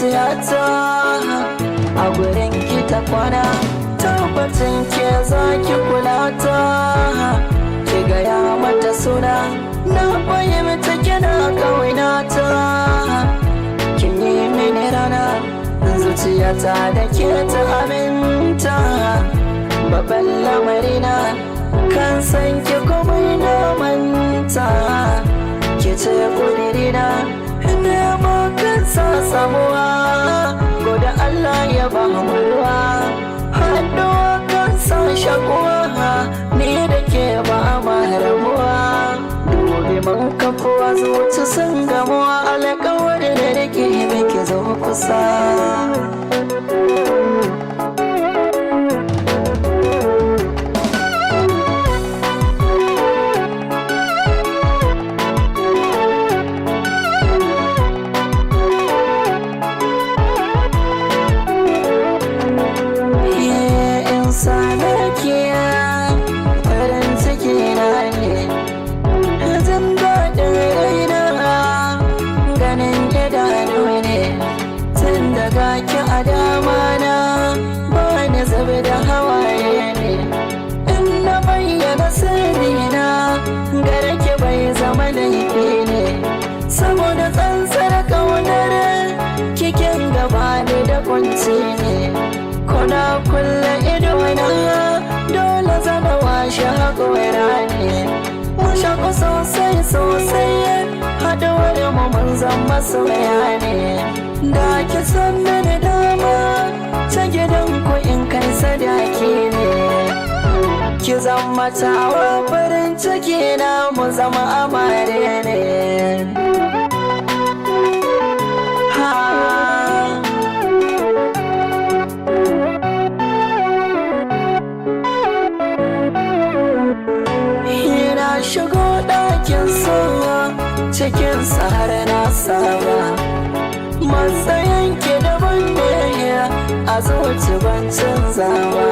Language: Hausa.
Zuciyata a gurin ki ta kwana, tabbacin ke za ki kula ta, ki gaya mata suna. Na fahimta kina ƙaunata, kin yi mini rana. Zuciyata da ke ta aminta, babban lamarina kan san ki, komai na manta. Ki ce kudirina, nema kan sa samuwa, goda Allah ya ba mu ruwa. Haɗuwa kan sa shakuwa, ni da ke ba ma rabuwa. Dubi mun kafuwa, zuci sun gamuwa, alƙawari da nake miki, zo kusa. In same ki farin ciki na ne, jin daɗin raina ganin idanu ne. Tun daga ki a dama na, ba ni zube da hawaye ne. In na bayyana sirrina gare ki, bai zama laifi ne, saboda tsantsar ƙaunar kikin gaba ne da kunci ne. Kuna kulle ido na, dole zana washe haƙora ne. Mun shaku sosai sosai, haɗuwar mu mun zama soya ne. Da ki san mini dama ta gidan ku in kai sadaki ne. Ki zama tawa, farin ciki na, mu zama amare ne. Ha. Ina shigo ɗakin sowa, cikin har na saba. Matsayin ki daban ne a zuci, ban canzawa.